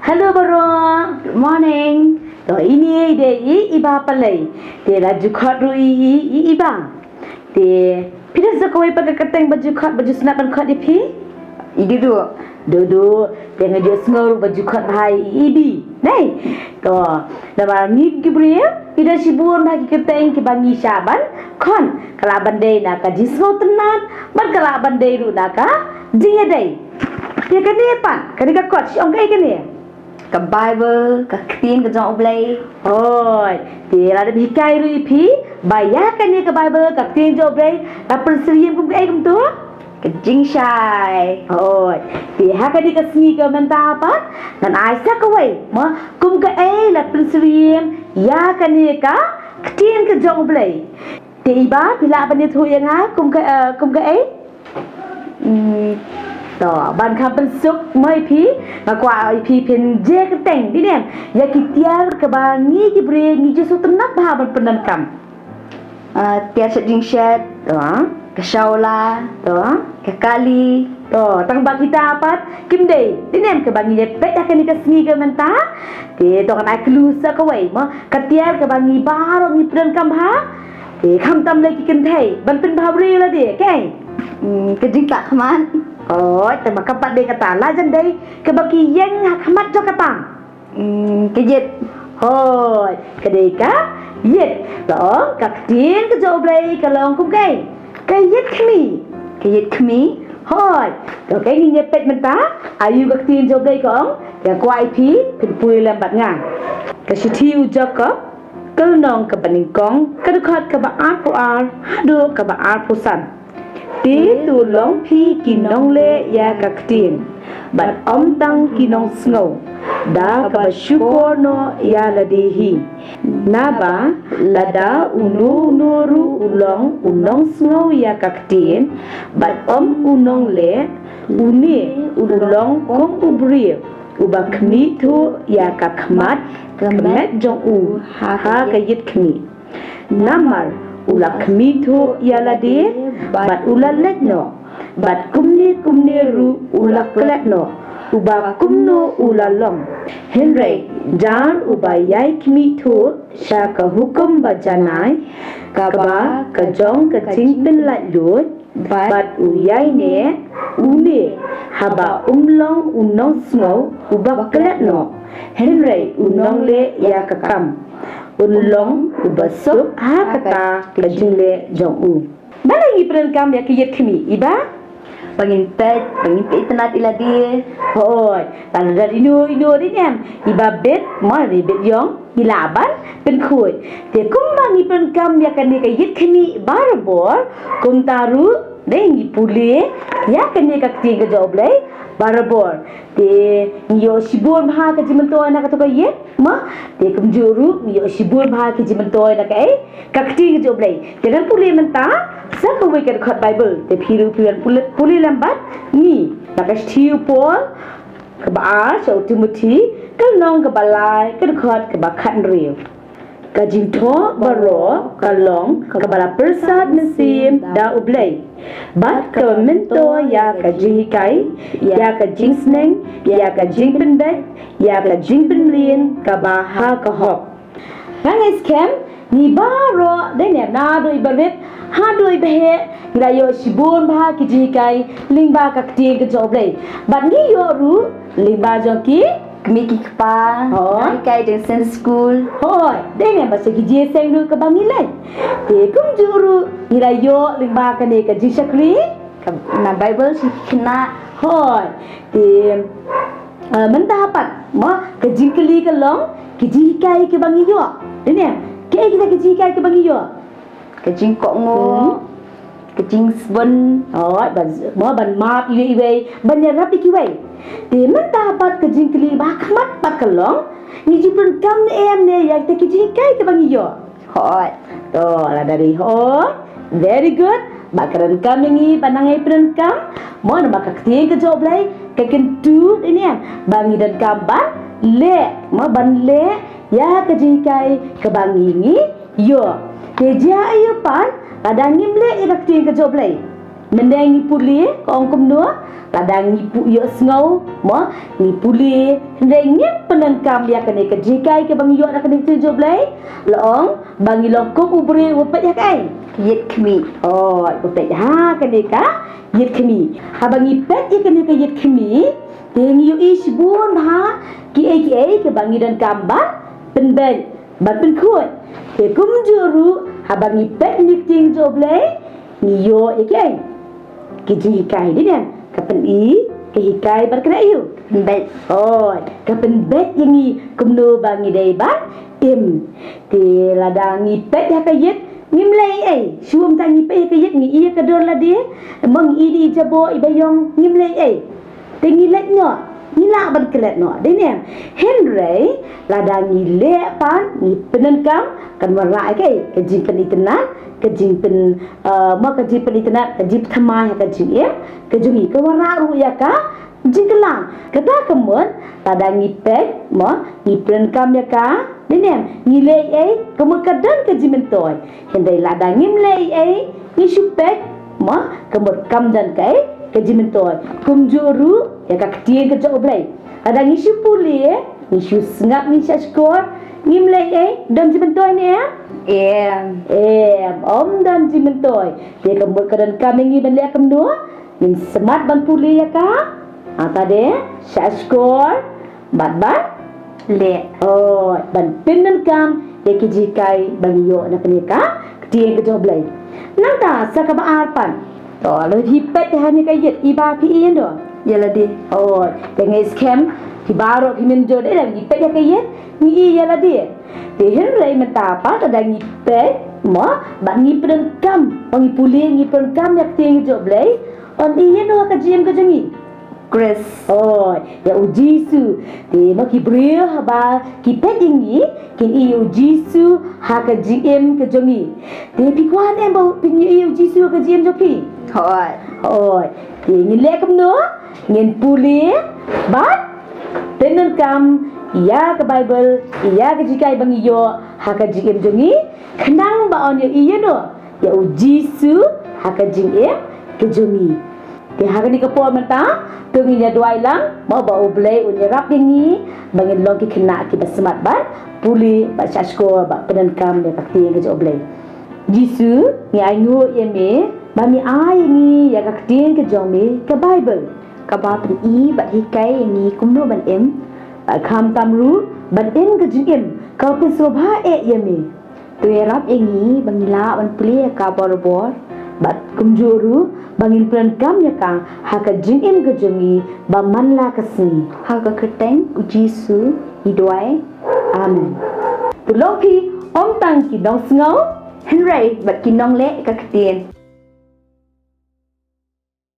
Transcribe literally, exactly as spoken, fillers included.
Hello baroh, good morning. To ine i dei i Iba Palei. Te la ju khot ruh i i i Iba. Te phi da sa kawei pat ka kyrteng ba ju khot, ba ju sngap ban khot ïa phi? I Dudu. Dudu. Te nga ju sngew ruh ba ju khot bha i Ibi. Nei. To namar ngi ki briew ngi don shibun bha ki kyrteng kiba ngi shah ban khot. Ka lah ban dei na ka jingsngewtynnat bad ka lah ban dei ruh na ka jingïadei. Te kane pat, kane ka kot, shi ong kaei kane? Ka Bible, ka ktien ka jong U Blei. Hooid, te la dep hikai ruh ïa phi ba ïa kane ka Bible, ka ktien jong U Blei, la pynsyriem kum kaei kumto? Ka jingshai. Hooid, te ha kane ka sngi ka mynta pat ngan ai sa kawei, mo, kum kaei la pynsyriem ïa kane ka ktien ka jong U Blei. Te Iba, phi lah ban ïathuh ïa nga kum ka, eh, kum kaei? Hmm, to, ban kham pynsuk mo ïa phi, nga kwah ïa phi phin jia kyrteng, dei ne em, ïa ki tiar kaba ngi ki briew ngi ju sngewtynnat bha ban pyndonkam. Ah, tiar shet jingshet, to, ka shawla, to, ka kali, to, tang ba kita pat kim dei, dei ne em, kaba ngi ïa peit ha kane ka sngi ka mynta. Te to ngan ai clue sa kawei mo, ka tiar kaba ngi baroh ngi pyndonkam bha. Te khamtam lei ki kynthei ban pynbha briew lade, kaei? Hmm, ka jingtah khmat. Hooid, te ma ka pat dei kata, la jan dei kaba ki ïeng ha khmat jong kata? Hmm, ka ïit. Hooid, ka dei ka ïit. To ka ktien ka jong U Blei ka long kum kaei? Ka ïit khmih. Ka ïit khmih. Hooid. To kaei ngin ïa peit mynta? Aïu ka ktien jong U Blei ka ong? Nga kwah ïa phi phin pule lem bad nga. Ka shithi u Jakob, ka lynnong kaba nyngkong, ka dkhot kaba arphew ar haduh kaba arphew san. Te to long phi ki nongleh ïa ka ktien, bad ym tang ki nongsngew, da kaba shukor noh ïa lade hi. Naba lada uno uno ruh u long u nongsngew ïa ka ktien, bad ym u nongleh, une u long kum u briew uba khmih thuh ïa ka khmat ka met jong u ha ka ïit khmih. Namar u la khmih thuh ïa lade, bad u la leit noh, bad kumne kumne ruh u la klet noh, uba kumno u la long. Hynrei jan uba ïai khmih thuh sha ka hukum ba janai, kaba ka jong ka jingpynlait luid, bad u ïaineh, une, haba um long u nongsngew uba klet noh, hynrei u nongleh ïa ka kam, un long uba suk ha kata ka jingleh jong u. Balei ngi pyndonkam ïa ka ïit khmih, Iba? Ba ngin peit, ba ngin peit itynnad ïa lade. Hooid, lada ino ino, dei ne em, iba bit, mo, iba bit ïong, i lah ban pynkhuid. Te kumba ngi pyndonkam ïa kane ka ïit khmih barabor, kumta ruh, dei, ngi pule ïa kane ka ktien ka jong U Blei barabor. Te ngi ïoh shibun bha ka jingmyntoi na kato ka ïit, mo? Te kumjuh ruh ngi ïoh shibun bha ka jingmyntoi na kaei? Ka ktien ka jong U Blei. Te ngan pule mynta sa kawei ka dkhot Bible. Te phi ruh phi wan pule, pule lem bad ngi na ka shithi u Paul kaba ar sha u Timothi, ka lynnong kaba lai, ka dkhot kaba khathynriew. Ka jingthoh baroh ka long kaba la pyrsad mynsiem da U Blei, bad kaba myntoi ïa ka jinghikai, ïa ka jingsneng, ïa ka jingpynbeit, ïa ka jingpynmlien kaba ha ka hok. Nga ngeit skhem ngi baroh, dei ne em, naduh iba rit haduh iba heh, ngi la ïoh shibun bha ki jinghikai lyngba ka ktien ka jong U Blei. Bad ngi ïoh ruh lyngba jong ki kmie ki kpa, hooid, ngi hikai jong Sunday school. Hooid, dei ne em, ba sha ki jingïaseng ruh kaba ngi leit. Te kumjuh ruh ngi la ïoh lyngba kane ka jingshakri, ka, na Bible sha ki khynnah. Hooid, te, eh, mynta pat, mo, ka jingkylli ka long, ki jinghikai kiba ngi ïoh. Dei ne em, kaei kita ki jinghikai kiba ngi ïoh? Ka jingkohnguh, hmm, ka jingsbun. Hooid, ban, mo, ban map iwei iwei, ban ïarap ïa kiwei. Te mynta pat ka jingkylli ba khmat pat ka long, ngi ju pyndonkam ne em ne ïa kita ki jinghikai kiba ngi ïoh? Hooid. To, la dei, hooid. Very good. Ba ka donkam ïa ngi ba nang ïa pyndonkam, mo, namar ka ktien ka jong U Blei ka kyntu, dei ne em, ba ngi donkam ban leh, mo, ban leh ïa ka jinghikai kaba ngi ngi ïoh. Te jia aïu pat lada ngim leh ïa ka ktien ka jong U Blei? Mynta ngi pule, ka ong kumno, lada ngi pu ïohsngew, mo, ngi pule, hynrei ngim pyndonkam ïa kane ka jinghikai kaba ngi ïoh na kane ka ktien jong U Blei, la ong ba ngi long kum u briew uba peit ha kaei? Ïit khmih. Oh, uba peit ha kane ka ïit khmih. Haba ngi peit ïa kane ka ïit khmih, te ngi ïohi shibun bha kiei kiei kiba ngi donkam ban pynbeit, ban pynkhuid. Te kumjuh ruh, haba ngi peit ïa ka ktien jong U Blei, ngi ïoh ïa kiei? Ki jinghikai, dei ne em? Ka pyni, ka hikai bad ka ïoh. Pynbeit. Oh, ka pynbeit ïa ngi kumno ba ngi dei ban im. Te lada ngi peit ha ka ïit, ngim leh ei ei. Shuh mynta ngi peit ha ka ïit, ngi ïohi ka dur lade, mo, ngi ïohi i jaboh, i baïong, ngim leh ei ei. Te ngi leit noh, ngi lah ban klet noh, dei ne em? Hynrei lada ngi leh pat, ngi pyndonkam, kan wanrah ïa ka, ka jingpynitynnad, ka jingpyn, eh, mo, ka jingpynitynnad, ka jingpynthymmai ha ka jingim ka jong ngi, kan wanrah ruh ïa ka jingkylla. Kata ka mut, lada ngi peit, mo, ngi pyndonkam ïa ka, dei ne em? Ngi leh ei ei, ka mut ka don ka jingmyntoi. Hynrei lada ngim leh ei ei, ngi shu peit, mo, ka mut kam don kaei ka jingmyntoi. Kumjuh ruh ïa ka ktien ka jong U Blei. Lada ngi shu pule, ngi shu sngap, ngi shu shahshkor, ngim leh ei ei, don jingmyntoi ne em? Em. Em, ym don jingmyntoi. Te ka mut ka donkam ïa ngi ban leh kumno? Ngin smat ban pule ïa ka. Hangta de, shahshkor, bad ban leh. Oh, ban pyndonkam ïa ki jinghikai ba ngi ïoh na kane ka ktien ka jong U Blei. Nangta sa kaba ar pat. To, lada phi peit ha kane ka ïit, i ba phi ïohi ïa no? Ïa lade. Oh, te ngi skhem, phi baroh phi mynjur, eh, lada ngi peit ha ka ïit, ngi ïohi ïa lade. Te hynrei mynta pat lada ngi peit, mo, bad ngi pyndonkam, ba ngi pule, ngi pyndonkam ïa ka ktien ka jong U Blei, yn ïohi ïa no ha ka jingim ka jong ngi? Khrist. Oh, ïa U Jisu. Te mo, ki briew haba ki peit ïa ngi, kin ïohi ïa U Jisu ha ka jingim ka jong ngi. Te phi kwah ne em ba phin ïohi ïa U Jisu ha ka jingim jong phi? Hooid. Hooid. Te ngin leh kumno? Ngin pule bad pyndonkam ïa ka Baibl, ïa ka jinghikai ba ngi ïoh ha ka jingim jong ngi, khnang ba yn ïohi ïa no? Ïa U Jisu ha ka jingim ka jong ngi. Te ha kane ka por mynta, to ngin ïa duwai lang, mo, ba U Blei un ïarap ïa ngi ba ngin long ki khynnah kiba smat ban pule, bad shahshkor, bad pyndonkam ïa ka ktien ka jong U Blei. Jisu, ngi ainguh ïa me ba me ai ïa ngi ïa ka ktien ka jong me, ka Baibl, kaba pyni bad hikai ïa ngi kumno ban im, bad khamtam ruh ban im ka jingim kaba pynsngewbha eh ïa me. To ïarap ïa ngi ba ngin lah ban pule ïa ka barabor, bad kumjuh ruh ba ngin pyndonkam ïa ka ha ka jingim ka jong ngi ba man la ka sngi. Ha ka kyrteng U Jisu ngi duwai. Amen. To long phi ym tang ki nongsngew, hynrei bad ki nongleh ïa ka ktien.